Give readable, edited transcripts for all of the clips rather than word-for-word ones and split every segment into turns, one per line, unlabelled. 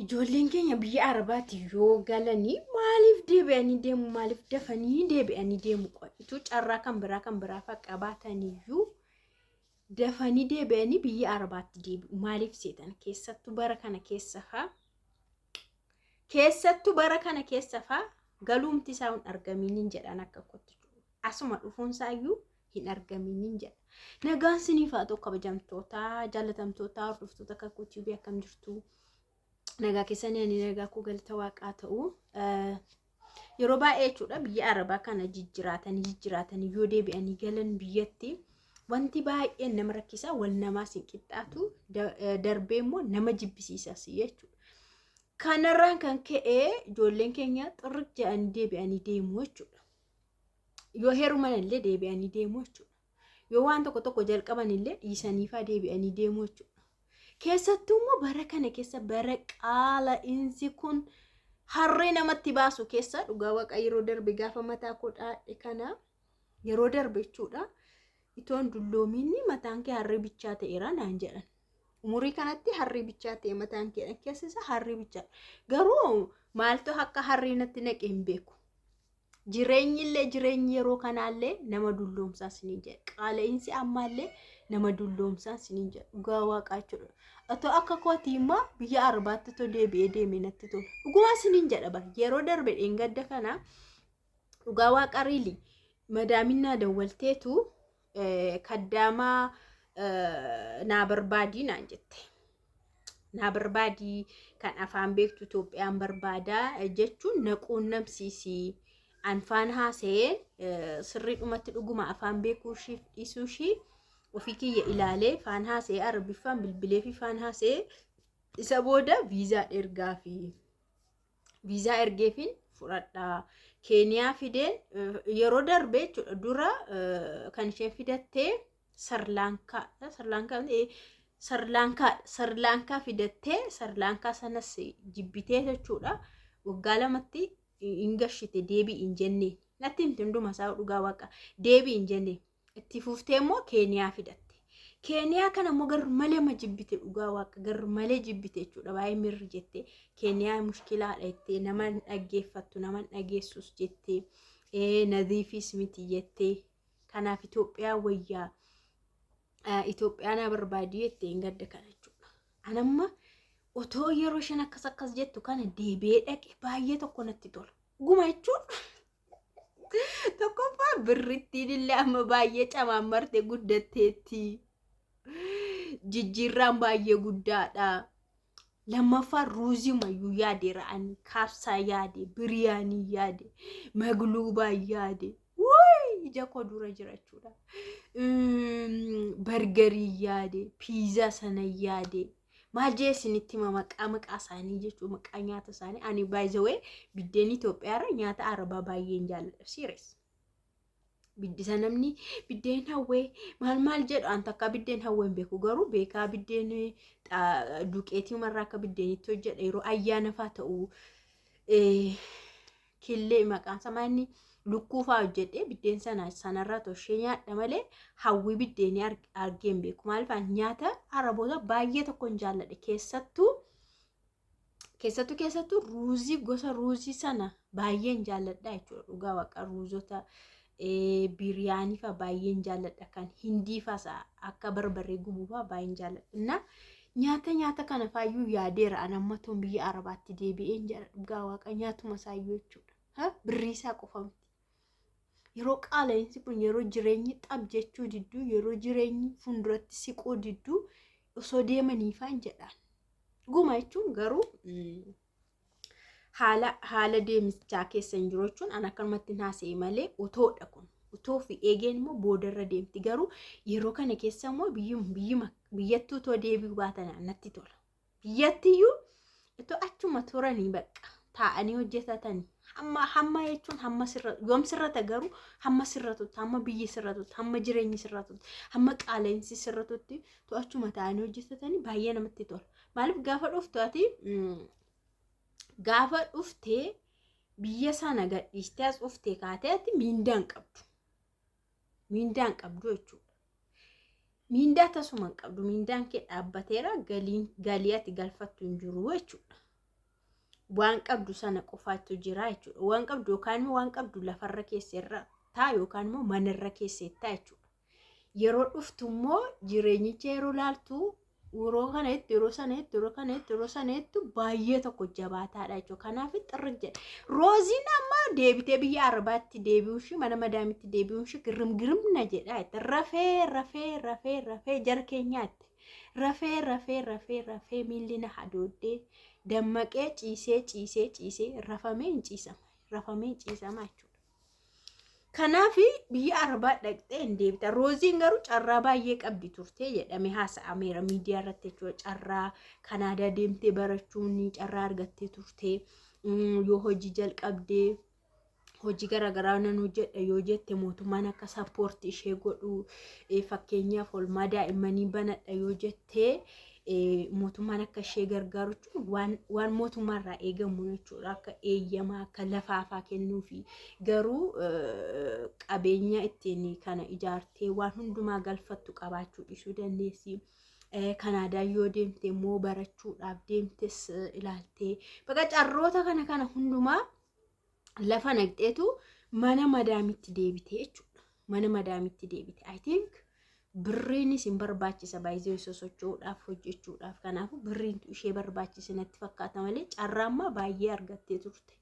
Ijoolleen keenya biyya Arabaatti yoo galanii maaliif deebi'anii deemu? Maaliif dafanii deebi'anii deemu? Qo'itu carraa kan biraa kan biraa fa'a qabaataniyyuu dafanii deebi'anii biyya Arabaatti deebi'u. Maaliif seetan? Keessattuu bara kana keessa fa'a. Keessattuu bara kana keessa fa'a galuumti isaa hin argaminiin jedhan akka kottu. Asuma dhufuun isaayyuu hin argaminiin jedha. Nagaan siniif haa ta'u kabajamtoota, jaalatamtoota, hordoftoota Kakuu TV, akkam jirtu? Nagaa keessanii? Ani nagaa koo, galata waaqaa ta'u. Yeroo baay'ee jechuudha, biyya Arabaa kana jijjiraatanii jijjiraatanii yoo deebi'anii galan biyyatti wanti baay'een nama rakkisaa, wal namaas hin qixxaatu, darbee immoo nama jibbisiisas jechuudha. Kanarraan kan ka'e ijoolleen keenya xirriq jedhanii deebi'anii deemu jechuudha. Yoo heeruman illee deebi'anii deemu jechuudha. Yoo waan tokko tokko jalqaban illee dhiisaniifaa deebi'anii deemu jechuudha. Keessattuu immoo bara kana keessa, bara qaala'insi kun harree namatti baasu keessa, dhugaa waaqa, yeroo darbe gaafa mataa koo dhaadhe kana, yeroo darbe jechuudha. Itoon dulloomiinni mataan kee harree bichaa ta'eera naan jedhan. Umurii kanatti harree bichaa ta'e mataan kee, keessa isaa harree bichaa. Garuu maaltu akka harree natti naqe hin beeku. Jireenyi illee, jireenyi yeroo kanaallee nama dulloomsaa siniin jedha. Qaala'insi ammaallee nama dulloomsaa siniin jedha. Dhugaa waaqaa jechuudha. Otoo akka kootii immoo biyya Arabaatti otoo deebi'ee deeme natti tola. Dhugumaa siniin jedha bara. Yeroo darbe dheengadda kana, dhugaa waaqa, really madaaminaa dawwalteetu kaddaamaa naa barbaadii naan jette. Naa barbaadii, kan afaan beektu Itoophiyaan barbaadaa jechuun na quunnamsiisi. An faan haasa'een sirriidhumatti dhuguma afaan beekuu ishiif dhiisuu ishii ofii kiyya ilaalee faan haasa'ee, Arabiffaan bilbilee fi faan haasa'ee, isa booda viizaa ergaa fi viizaa ergeefin fudhadha. Keeniyaa fideen yeroo darbe jechuudha, dura kan isheen fidattee Sarlaankaa, Sarlaankaa, Sarlaankaa, Sarlaankaa fidattee, Sarlaankaa sanas jibbitee jechuudha. Waggaa 2tti hin gashite, deebii hin jenneen. Natti himti hunduma isaa, dhugaa waaqa, deebii hin jenneen. Itti fuftee immoo Keeniyaa fidatte. Keeniyaa kana immoo gar malee ma jibbite, dhugaa waaqa, gar malee jibbite jechuudha. Baay'ee mirri jette. Keeniyaa mushkilaadha jettee, nama hin dhaggeeffattu, nama hin dhageessus jettee, nadiifis miti jettee. Kanaaf Itoophiyaa wayyaa, Itoophiyaa na barbaadi jettee hin gadda kana jechuudha. Anamma otoo yeroo isheen akkas akkas jettu kana deebi'ee dhaqe baay'ee tokko natti tola. Guma jechuun tokkoffaa birrittiin illee amma baay'ee camaammarte, guddatteetti. Jijjiirraan baay'ee guddaadha. Lammaffaa ruuzii mayyuu yaadeera ani, kaabsaa yaade, biriyaanii yaade, magluubaa yaade. Wuuy, ija koo dura jira jechuudha. Bargarii yaade, piizaa sana yaade. Maal jee isinitti hima, maqaa maqaa isaanii jechuun, maqaa nyaata isaanii. Ani by the way biddeen Itoophiyaarra nyaata Arabaa baay'een jaalladha. Serious. Biddisa namni biddeen hawwee maal maal jedhu, an takka biddeen hawwee hin beeku, garuu beekaa biddeen duqeetii marraa akka biddeenitti hojjedha yeroo ayyaana faa ta'u, killee maqaan isaa maal inni, lukkuu faa hojjedhee biddeen sana sanarraa toshee nyaadha malee hawwii biddeenii argee hin beeku. Maaliif, an nyaata Araboota baay'ee tokkon jaalladha, keessattuu keessattuu keessattuu ruuzii, gosa ruuzii sana baay'een jaalladha jechuudha. Dhugaa waaqa, ruuzota biriyaanii fa'a baay'een jaalladha, kan hindii fa'as akka barbarree gubuu fa'a baay'een jaalladha. Na nyaata nyaata kana faayyuu yaadeera an amma toon biyya Arabaatti deebi'een jedha, dhugaa waaqa, nyaatuma isaayyuu jechuudha. Birrii isaa qofa miti. Yeroo qaala'insi kun, yeroo jireenyi xab jechuu didduu, yeroo jireenyi fuulduratti siquu didduu, osoo deemanii faan jedhaan. Dhuguma jechuun garuu haala haala deemichaa keessa hin jiru jechuun an akkanumatti hin haasa'e malee, otoodha kun. Otoo fi eegeen immoo boodarra deemti, garuu yeroo kana keessa immoo biyyuma biyyattuu otoo deebi'uu baatan natti tola. Biyyattiyyuu itoo achuma turanii bakka taa'anii hojjetatanii hamma hamma jechuun hamma sirra yoom sirrata, garuu hamma sirratutti, hamma biyyi sirratutti, hamma jireenyi sirratutti, hamma qaala'insi sirratutti to'achuma taa'anii hojjetatanii baay'ee namatti tola. Maaliif, gaafa dhuftu ati gaafa dhuftee biyya sana gadhiistee as dhuftee kaatee ati miindaa hin qabdu. Miindaa hin qabdu jechuudha. Miindaa tasuma hin qabdu. Miindaan kee dhaabbateera, galiin galii ati galfattu hin jiru jechuudha. Waan qabdu sana qofaatu jira jechuudha. Waan qabdu yookaan immoo waan qabdu lafarra keesserra taa yookaan immoo manarra keessettaa jechuudha. Yeroo dhuftu immoo jireenyicha yeroo laaltu, yeroo kana itti, yeroo sana itti, yeroo kana itti, yeroo sana itti baay'ee tokko jabaataadha jechuudha. Kanaaf xirri jedha. Rooziin amma deebitee biyya Arabaatti deebi'uun ishee, mana madaamitti deebi'uun ishee girim girimna jedha. Rafee rafee rafee rafee jara keenyaatti. Rafee rafee rafee rafee miilli na hadooddee dammaqee ciisee ciisee ciisee rafamee hin ciisama. Rafamee hin ciisama jechuudha. Kanaaf biyya Arabaa dhaqxee hin deebita. Rooziin garuu carraa baay'ee qabdi turte jedhamee haasa'ameera miidiyaa irratti jechuudha. Carraa Kanaadaa deemtee barachuun carraa argattee turte. Yoo hojii jalqabdee, hojii garaagaraa nan hojjedha yoo jette, mootummaan akka support ishee godhu, fakkeenyaaf olmaa daa'immanii banadha yoo jette, mootummaan akka ishee gargaaru jechuun waan mootummaarraa eegamu jechuudha. Akka eeyyamaa, akka lafaafaa kennuufi garuu qabeenya ittiin kana ijaartee waan hundumaa galfattu qabaachuu dhiisuu dandeessi. Kanaadaa yoo deemte immoo barachuudhaaf deemtes ilaaltee bakka carroota kana kana hundumaa lafa naqxeetu mana madaamitti deebite jechuudha. Mana madaamitti deebite. I think birriinis hin barbaachisa baay'ee sosocho'uudhaaf, hojjechuudhaaf. Kanaafuu birriintu ishee barbaachise natti fakkaata malee carraammaa baay'ee argattee turte.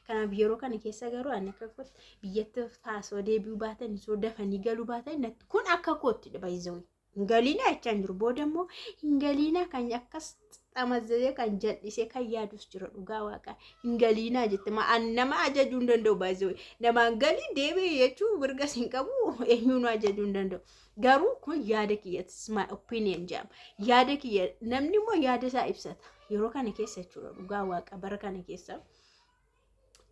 Kanaaf yeroo kana keessa garuu ani akka kootti biyyatti faasoo deebi'uu baatan, isoo dafanii galuu baatan natti kun akka kootti baay'ee. Hin galiinaa jechaa hin jiru. Booda immoo hin galiinaa kan akkas xamazzazee, kan jal'isee kan yaadus jira, dhugaa waaqaa. Hin galiinaa jette nama ajajuu hin danda'u baay'ee. Namaan galii deebi'e jechuu mirgas hin qabu, eenyuun ajajuu hin danda'u. Garuu kun yaada kiyya, my opinion jedhama. Yaada kiyya, namni immoo yaada isaa ibsata. Yeroo kana keessa jechuudha, dhugaa waaqa, bara kana keessa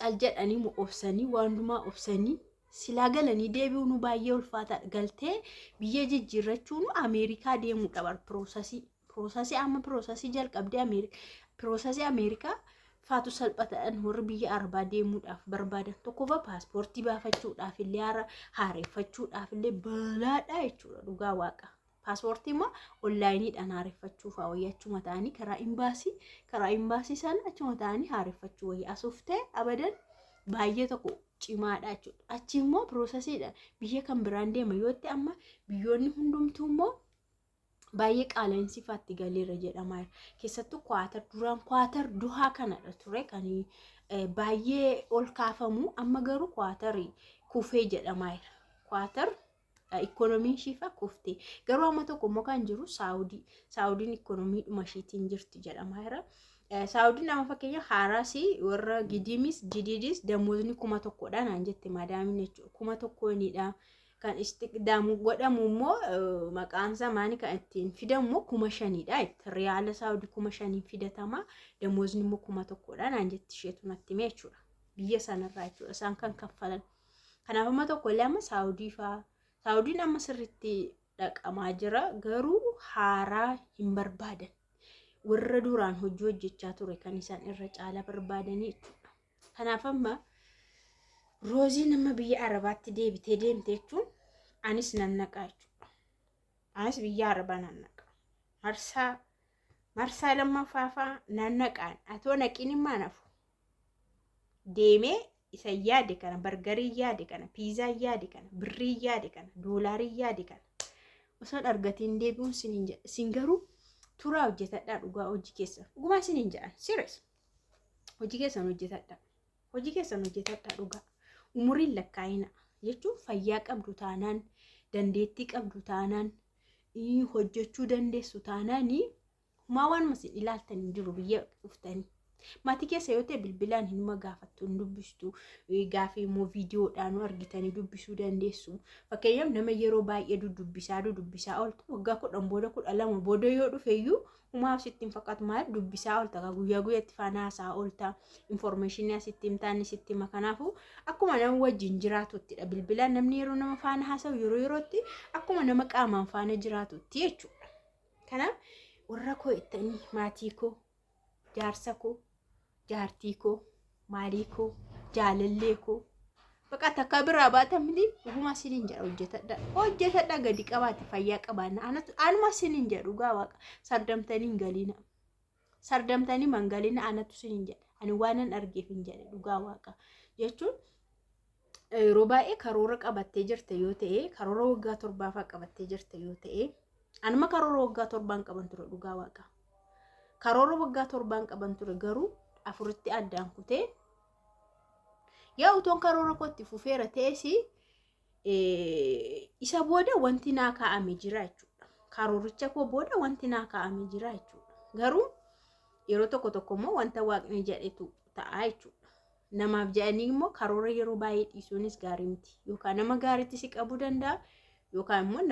cal jedhanii obsanii, waan hundumaa obsanii silaa galanii deebi'uun baay'ee ulfaataadha. Galtee biyya jijjiirrachuun Ameerikaa deemuudha bar process. Process amma process jalqabdee Ameerikaa, process Ameerikaa faatu salphataadhaan warri biyya Arabaa deemuudhaaf barbaadan tokkoffaa paaspoortii baafachuudhaaf illee, haareeffachuudhaaf illee balaadha jechuudha, dhugaa waaqa. Paaspoortii immoo onlineiidhaan haareffachuu fa'aa wayya, achuma ta'anii karaa imbaasii sana achuma ta'anii haareffachuu wayya. Asuuftee abadan baay'ee tokko cimaadha jechuudha. Achi immoo processiidha. Biyya kan biraan deema yoo ta'e, amma biyyoonni hundumtuu immoo baay'ee qaala'insi faatti galeera jedhamaa jira. Keessattuu Kwaatar, duraan Kwaatar Duhaa kanadha ture kan baay'ee ol kaafamu, amma garuu Kwaatar kufee jedhamaa jira. Kwaatar ikoonomiin ishii kuftee, garuu amma tokko immoo kan jiru Saawudii. Saawudiin ikoonomiidhuma ishiitiin jirti jedhamaa jira. Saawudiin amma fakkeenya haaraas warra gidiimis jidiidis damoonni 1000dha naan jette madaamiin jechuudha. 1000nidha. Kan istiqdaamu godhamu immoo, maqaan isaa maani, kan ittiin fidamu immoo 5000dha. Riyaala Saawudii 5000n fidatama. Damoonni immoo 1000dha naan jetti isheetu natti hime jechuudha. Biyya sanarraa jechuudha isaan kan kaffalan. Kanaaf amma tokko illee amma Saawudii fa'aa, Saawudiin amma sirriitti dhaqamaa jira, garuu haaraa hin barbaadan. Warra duraan hojii hojjechaa ture kan isaan irra caalaa barbaadanii jechuudha. Kanaaf amma Rooziin amma biyya Arabaatti deebitee deemte jechuun anis nan naqaa jechuudha. Anis biyya Arabaa nan naqa. Marsaa lammaffaa fa'aa nan naqaan atoo naqiin immoo nafu. Deemee isa yaade kana, burgerii yaade kana, piizaa yaade kana, birrii yaade kana, doolaarii yaade kana osoo argatiin deebi'uun siniin jedha. Isin garuu turaa, hojjetadhaa, dhugaa hojii keessan. Dhugumaa siniin jedhan, serious. Hojii keessan hojjetadhaa. Hojii keessan hojjetadhaa, dhugaa. Umuriin lakkaa'ina jechuun fayyaa qabdu taanaan, dandeettii qabdu taanaan, hojjechuu dandeessu taanaan, humaa waan isin ilaaltan hin jiru biyya dhuftanii. Maatii keessa yoo ta'e bilbilaan hinuma gaafattu, hin dubbistu. Gaafii immoo viidiyoodhaan argitanii dubbisuu dandeessu. Fakkeenyaaf nama yeroo baay'ee dudubbisaa dudubbisaa ooltu waggaa 10 booda, 12 booda yoo dhufeyyuu humaaf sitti hin fakkaatu. Maal dubbisaa oolta, guyyaa guyyaatti faana haasaa oolta, information asitti himtaan sitti hima. Kanaafuu akkuma nama wajjin jiraatuttidha. Bilbilaan namni yeroo nama faana haasa'u yeroo yerootti akkuma nama qaamaan faana jiraatutti jechuudha. Kanaaf warra koo ittanii, maatii koo, jaarsa koo, jaartii koo, maalii koo, jaalallee koo, baqa takka biraa baatan miti, dhuguma siniin jedha, hojjetadha. Hojjetadha, gadi qabaate fayyaa qabaanna. Anuma siniin jedha, dhugaa waaqa, sardamtanii hin galiina. Sardamtanii mangalina, anatu siniin jedha. Ani waanan argeef hin jedhe, dhugaa waaqa. Jechuun yeroo baay'ee karoora qabattee jirta yoo ta'e, karoora waggaa 7faa qabattee jirta yoo ta'e, anuma karoora waggaa 7n qaban ture, dhugaa waaqa. Karoora waggaa 7n qaban ture, garuu 4tti addaan kutee, yaa utoon karoora kootti fufeera ta'es isa booda wanti naa kaa'ame jira jechuudha. Karooricha koo booda wanti naa kaa'ame jira jechuudha. Garuu yeroo tokko tokko immoo wanta waaqni jedhetu ta'a jechuudha. Namaaf jedhanii immoo karoora yeroo baay'ee dhiisuunis gaarii miti. Yookaan nama gaariitti si qabuu danda'a, yookaan immoo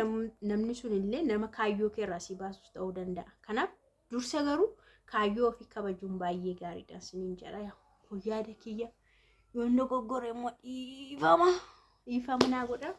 namni sun illee nama kaayyoo keerraa si baasus ta'uu danda'a. Kanaaf dursa garuu kaayyoo ofii kabajuun baay'ee gaariidha isiniin jedha. Kun yaada kiyya. Yoon dogoggore immoo dhiifama. Dhiifama naa godha.